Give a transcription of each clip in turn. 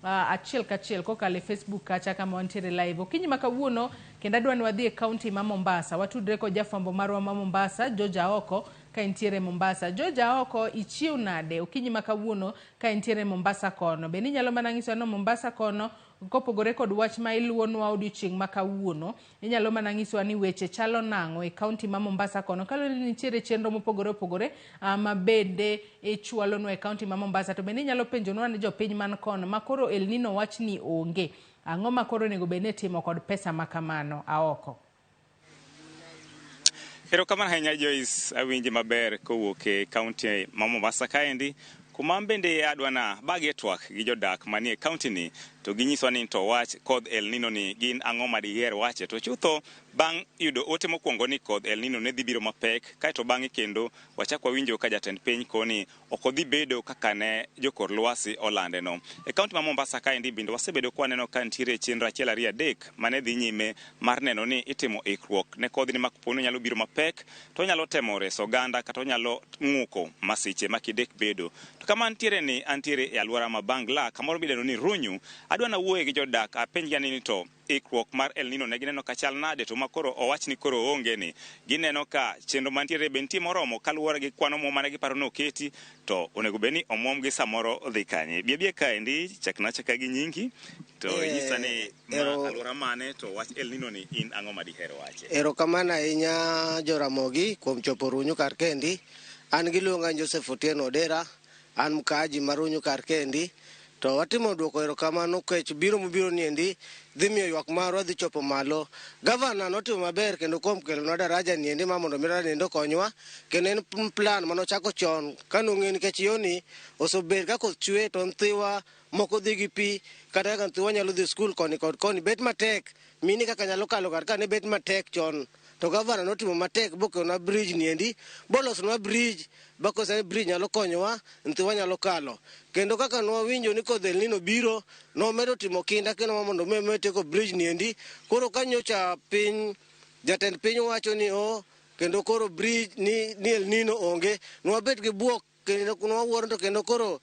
Achiel kachiel kokalo e Facebook kacha kama wantiere live okinyi ma kawuono. Kendo adwa ni wadhi e kaunti ma Mombasa, watudre kod jafwambo marwa ma Mombasa, George Aoko, ka entiere Mombasa. George Aoko, ichiew nade okinyi ma kawuono ka entiere Mombasa kono? Bende inyalo mana nyiso ni Mombasa kono, kopogore kod wach ma iluwonwa odiochieng' ma kawuono, inyalo mana nyisowa ni weche chalo nang'o e kaunti ma Mombasa kono, kaluwore ni nitiere chenro mopogore opogore ma bende ichwalonwa e kaunti ma Mombasa? To bende inyalo penjonwa ni jopiny man kono ma koro El Nino wach ni onge, ang'o ma koro onego bed ni itimo kod pesa ma kamano, Aoko? Erokamano ahinya, Joyce, awinji maber kowuok e kaunti ma Mombasa kaendi, kuma bende adwa na bagie twak gi jodak manie kaunti ni to ginyiswa ni to wach kodh El Nino ni gin ang'o ma diher wache. To chutho bang' yudo ote mokwongo ni kodh El Nino ne dhi biro mapek, kaeto bang'e kendo wachak wawinjo ka jatend piny koni ok odhi bedo kaka ne jokor lwasi olande no. E kaunti ma Mombasa kaendi bende wasebedo ka waneno ka nitiere chenro achiel, ariyo, adek mane dhi nyime mar neno ni itimo ikruok ne kodhni ma kopo ni onyalo biro mapek to onyalo temo reso oganda kata onyalo ng'uko masiche ma kidek bedo. To kama antiere ni, antiere e alwora ma Bangla, kamoro midendo ni Runyu. Adwa nawuoye gi jodak, apenjgi ane ni to ikruok mar El Nino ne gineno ka chal nade, to ma koro owach ni koro onge ni gineno ka chenro mantiere be nitie moromo kaluwore gi kwan omuom mane giparo ni oketi to onego bed ni omuom gi samoro dhi kanye. Bi abia kaendi, chakna achaka gi nyingi to inyisa ni ma alwora mane, to wach El Nino ni in ang'o ma diher wache? Erokamano ahinya, Joramogi, kuom chopo Runyu kar kendi. An giluonga Joseph Otieno Odera, an mkaaji ma Runyu kar kendi. To watimo duoko erokamano kech biro mobiro niendi dhi miyo ywak marwa dhi chopo malo. Gavana notimo maber kendo kuom kelonwa daraja niendi ma mondo mi daraja niendi okonywa, kendo en plan manochako chon kanong'e nikech yoni osebet ka koth chwe to nyithiwa moko dhi gi pi, kata kaka nyithiwa nyalo dhi skul koni kod koni bet matek, mine kaka nyalo kalo kar ka ne bet matek chon. To gavana notimo matek bokelonwa bridge niendi, bolosonwa bridge ba sani bridge nyalo konyowa, nyithiwa nyalo kalo. Kendo kaka nwawinjo ni kodh El Nino biro, nomedo timo kinda kendo ma mondo mi omed tieko bridge niendi. Koro ka nyocha piny jatend piny wacho ni o kendo koro bridge ni El Nino onge, nwabet gi buok kendo nwawuoro. To kendo koro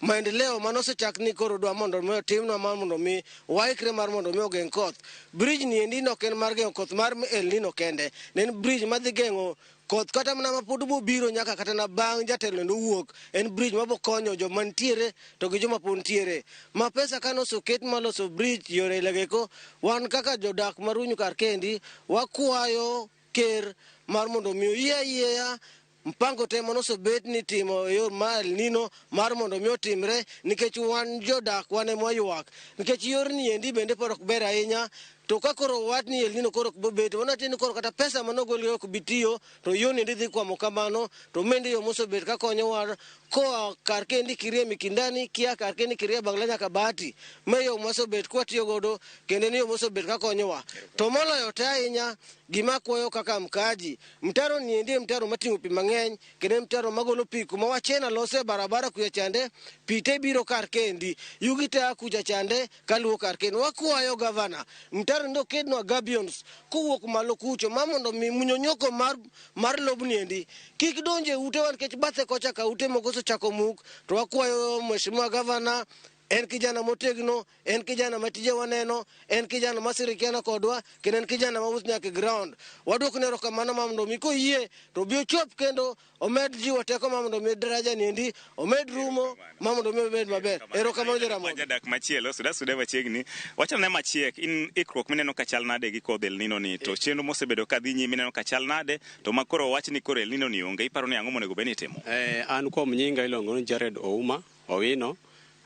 maendeleo manosechak ni koro dwa mondo mi otimnwa mar mondo mi waikre mar mondo mi ogeng' koth. Bridge ni endi nok en mar geng'o koth mar El Nino kende, ne en bridge madhi geng'o koth kata mana mapod bobiro nyaka kata na bang' jatelo endo wuok. En bridge mabokonyo joma nitiere to gi joma pod nitiere ma pesa kanosoket maloso bridge yore legeko. Wan kaka jodak ma Runyu kar kendi wakwayo ker mar mondo mi oyie ayieya mpango te manosebet ni timo e yor mar El Nino mar mondo mi otimre, nikech wan jodak wan ema waywak nikech yorni endi bende pod ok ber ahinya. To ka koro wach ni El Nino koro ok bobet, mano tiende ni koro kata pesa manogol ok bi tiyo, to yorni endi dhi kwamo kamano. To mende yo mosebet ka konyowa koa kar kendi kirie Mikindani kia kar kendi kirie Bangla nyaka Bahati, ma yo mwasebet kwatiyo godo kendo en yo mosebet ka konyowa. To moloyo te ahinya, gima akwayo kaka mkaaji, mtaro ni endi en mtaro mating'o pi mang'eny, kendo en mtaro magolo pi kuma wachena lose barabara kucha chande, pi te biro kar kendi, yugi te a kucha chande kaluwo kar kendi. Wakwayo gavana mtaro ni okednwa gabions kowuok malo kucho ma mondo mi munyonyoko mar lobni endi kik donj e utewa, nikech bathe kocha ka ute moko osechako muk. To wakwayo mheshimiwa gavana, en kijana motegno, en kijana ma tije waneno, en kijana ma shirikiana kodwa, kendo en kijana ma wuotho nyaka e ground. Waduokne erokamano ma mondo mi koyie to obi ochop kendo omed jiwo teko ma mondo mi daraja ni endi omed rumo ma mondo mi obed maber. Erokamano, Jaramogi. Jadak machielo, suda suda machiegni. Wachane machiek, in ikruok mineno ka chal nade gi kodh El Nino ni, to chenro mosebedo ka dhi nyime ineno ka chal nade, to ma koro wach ni koro El Nino ni onge, iparo ni ang'o monego bed ni itimo? An kuom nyinga iluongo ni Jared Ouma Owino,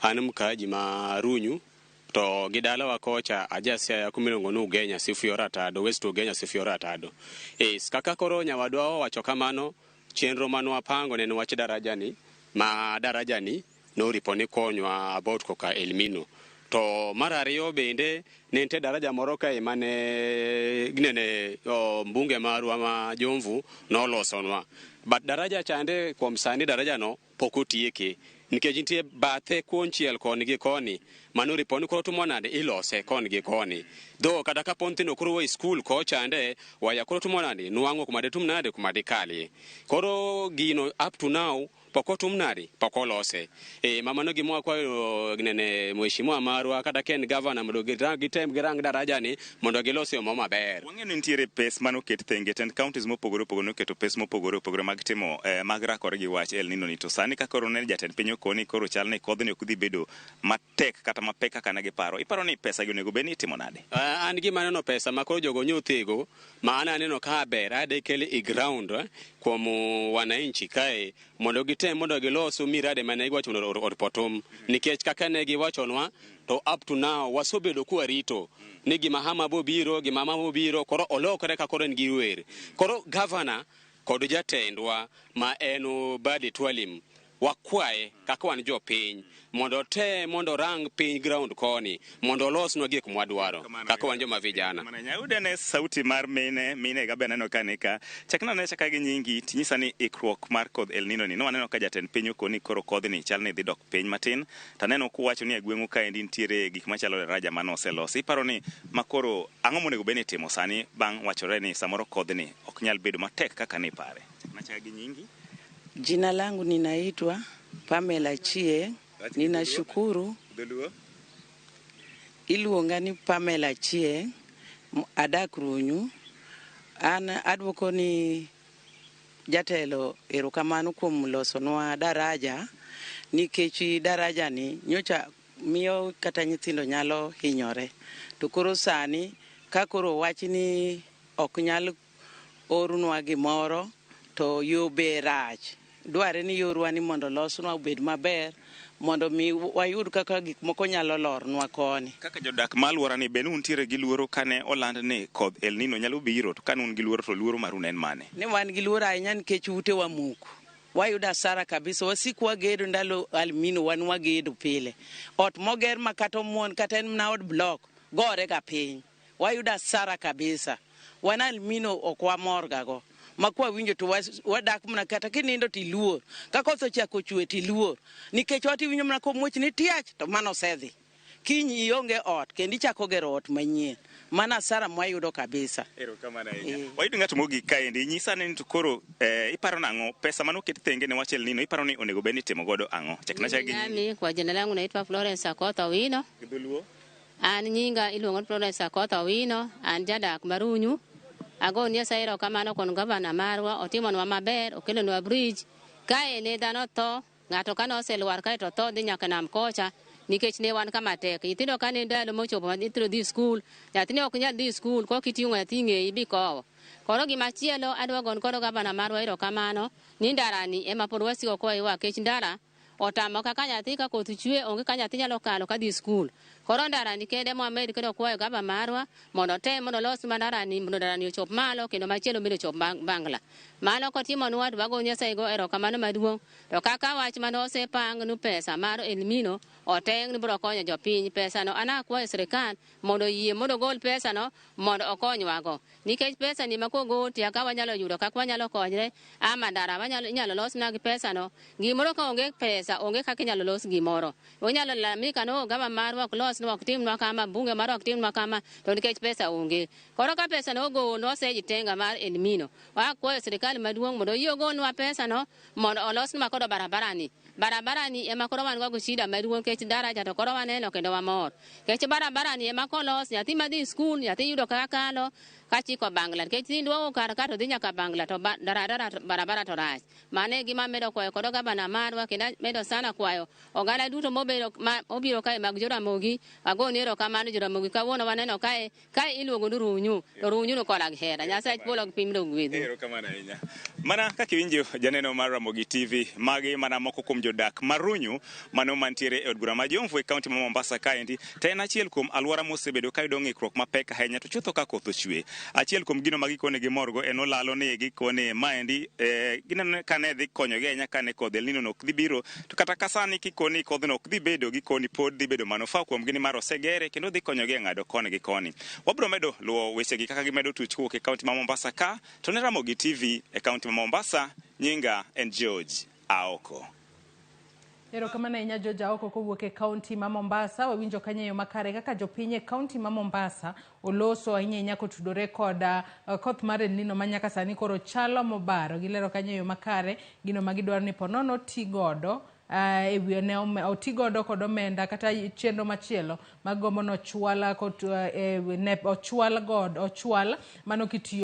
an mkaaji ma Runyu, to gi dalawa kocha aja Siaya kuma iluongo ni Ugenya Sifuyo Ratado, West Ugenya Sifuyo Ratado. Yes, kaka koro nyawadwa owacho kamano, chenro manwapango ne en wach daraja ni, ma daraja ni noripo ni konywa about koka El Nino. To mar ariyo bende ne nitie daraja moro kae mane nene mbunge marwa ma Jomvu nolosonwa. But daraja chande kuom sani daraja no pok otieke nikech nitie bathe konchiel koni gi koni mano ripo ni koro timo nade ilose koni gi koni dho kata kapo nyithindo koro e skul kochande waya koro timo nade nwang'o kuma ditum nade kuma dikalie koro gino up to now. Pok otum nadi? Pok olose. E, mamano gima wakwayo nene mheshimiwa marwa kata ka en gavana mondo gitem girang daraja ni mondo gilose yo maber. Wang'eyo ni nitiere pes manoket thenge tend counties mopogore opogore noketo pes mopogore opogore mag timo mag rakore gi wach El Nino ni to sani ka koro ne jatend piny okoni koro chal ni kodhni ok dhi bedo matek kata mapek kaka ne giparo. Iparo ni pesa gi onego bed ni itimo nade? An gima aneno pesa ma koro jogo nyothego ma an aneno ka ber ade kele e ground kuom wananchi kae mondo gitem mondo gilos miradi mane giwacho mondo orpotum nikech kaka ne giwachonwa to up to now wasebedo kwarito ni gima hama bobiro gima hama bobiro koro olokore ka koro en gi wer koro gavana kod jatendwa ma en Badi Twalim wakwaye kaka wan jopiny mondo otem mondo orang piny ground koni mondo olosnwa gik mwadwaro kaka wan joma vijana. Mana nyaude ne sauti mar mine mine ga be aneno ka ni ka chakna ne chaka gi nyingi tinyisa ni ikruok mar kodh El Nino ni nwaneno ka jatend piny okoni koro kodhni chal ni dhi dok piny matin taneno kuwacho ni e gweng'u kaendi nitiere gik machalo daraja mane oselosi iparo ni makoro ang'o monego bed ni itimo sani bang' wachore ni samoro kodhni ok nyal bedo matek kaka nipare. Chakna chaka gi nyingi. Jina langu ninaitwa Pamela Chie. Ninashukuru. Iluonga ni Pamela Chie, adak Runyu. An aduoko ni jatelo erokamano kuom losonwa daraja nikech daraja ni nyocha miyo kata nyithindo nyalo hinyore. To koro sani ka koro wach ni ok nyal ornwa gimoro to yo be rach. Dware ni yorwa ni mondo losnwa obed maber mondo mi wayud kaka gik moko nyalo lornwa koni. Kaka jodak ma alwora ni be untiere gi luoro kane oland ni kodh El Nino nyalo biro to kane un gi luoro to luoro maru ne en mane? Ne wan gi luoro ahinya nikech utewa muko. Wayudo hasara kabisa, wasik wagedo ndalo El Nino wan wagedo pile. Ot moger ma kata omuon kata en mana od block gore ga piny. Wayudo hasara kabisa. Wan El Nino ok wamor ga go. Ma kwawinjo to wadak mana kata kinindo tiluor. Ka koth ochako chwe tiluor. Nikech ot iwinjo mana komuoch ni tiach to mano osedhi. Kiny ionge ot kendo ichako gero ot manyien. Mano hasara mwayudo kabisa. Erokamano ahinya. Wayudo ng'at mogik kaendi, nyisa ni to koro iparo nang'o pesa manoket thenge ne wach El Nino iparo ni onego bed ni itimo godo ang'o? Chakna chaka gi nyingi. Nami kwa jina langu naitwa Florence Akoth Owino. Gi dholuo. An nyinga iluongo ni Florence Akoth Owino, an jadak Marunyu. Ago Nyasaye erokamano kuom gavana marwa, otimonwa maber, okelonwa bridge. Kae ne dhano tho, ng'ato kane oselwar kae to tho dhi nyaka nam kocha nikech ne wan kama tek. Nyithindo kane ndalo mochopo ma nyithindo dhi skul, nyathini ok nyal dhi skul kok iting'o nyathi ng'eyi bikowo. Koro gimachielo adwa gon kodo gavana marwa erokamano ni ndarani ema pod wasiko kwaywak nikech ndara otamo kaka nyathi ka koth chwe onge ka nyathi nyalo kalo kadhi skul. Koro ndarani kende mwamed kendo kwayo gava marwa mondo otem mondo olos ma ndarani mondo ndarani ochop malo kendo machielo bende ochop Bangla. Mano kotimonwa to wago Nyasaye go erokamano maduong'. To kaka wach mane osepang nu pesa mar El Nino oteng ni biro konyo jopiny pesa no an akwayo sirikal mondo oyie mondo ogol pesa no mondo okonywago. Nikech pesa ni ma kogol to ka wanyalo yudo kaka wanyalo konyre ama ndara wanyalo inyalo losna gi pesa no. Gimoro ka onge pesa onge kaka inyalo los gimoro. Onyalo lalamika no gava marwa ok losnwa ok timnwa kama bunge marwa ok timnwa kama to nikech pesa onge. Koro ka pesa no ogol nosejitenga mar El Nino. Wakwayo sirikal maduong' mondo oyie ogolnwa pesa no mondo olosnwa kodo barabara ni. Barabara ni ema koro wan go shida maduong' nikech daraja to koro waneno kendo wamor. Nikech barabara ni ema kolos nyathi madhi skul nyathi yudo kaka kalo kachiko Bangla nikech nyithindwa wuok kar ka to dhi nyaka Bangla to barabara to rach. Mano e gima amedo kwayo kodo gavana marwa kendo amedo sana kwayo oganda duto mobedo ma obiro kae mag Joramogi agoni erokamano Joramogi kawuono waneno kae kae iluongo ni Runyu to Runyu no koda gi hera. Nyasaye polo gi piny mondo ogwedhu. Erokamano ahinya. Mana kaka iwinjo janeno mar Ramogi TV, magi mana moko kuom jodak ma Runyu mano mantiere e od bura ma Jomvu e kaunti ma Mombasa kaendi to en achiel kuom alwora mosebedo kayudo ng'ikruok mapek ahinya to chutho ka koth ochwe. Achiel kuom gino ma gikone gimorgo en olalo ni gikone maendi gineno kane dhi konyogi ahinya kane kodh El Nino no ok dhi biro to kata ka sani kikoni kodhno ok dhi bedo gikoni pod dhi bedo manufaa kuomgi nimar osegere kendo dhi konyogi e ng'ado koni gi koni. Wabiro medo luwo wechegi kaka gimedo tuch kowuok e kaunti ma Mombasa ka to ne Ramogi TV e kaunti ma Mombasa nyinga en George Aoko. Erokamano ahinya George Aoko kowuok e kaunti ma Mombasa. Wawinjo kanyo e yo makare kaka jopiny e kaunti ma Mombasa oloso ahinya ahinya kotudore koda koth mar El Nino ma nyaka sani koro chalo mobaro. Gilero kanyo e yo makare gino ma gidwaro ni ponono oti godo e wi ne oti godo kod omenda kata chenro machielo magombo nochwal ne ochwal godo ochwal mano kitiyo.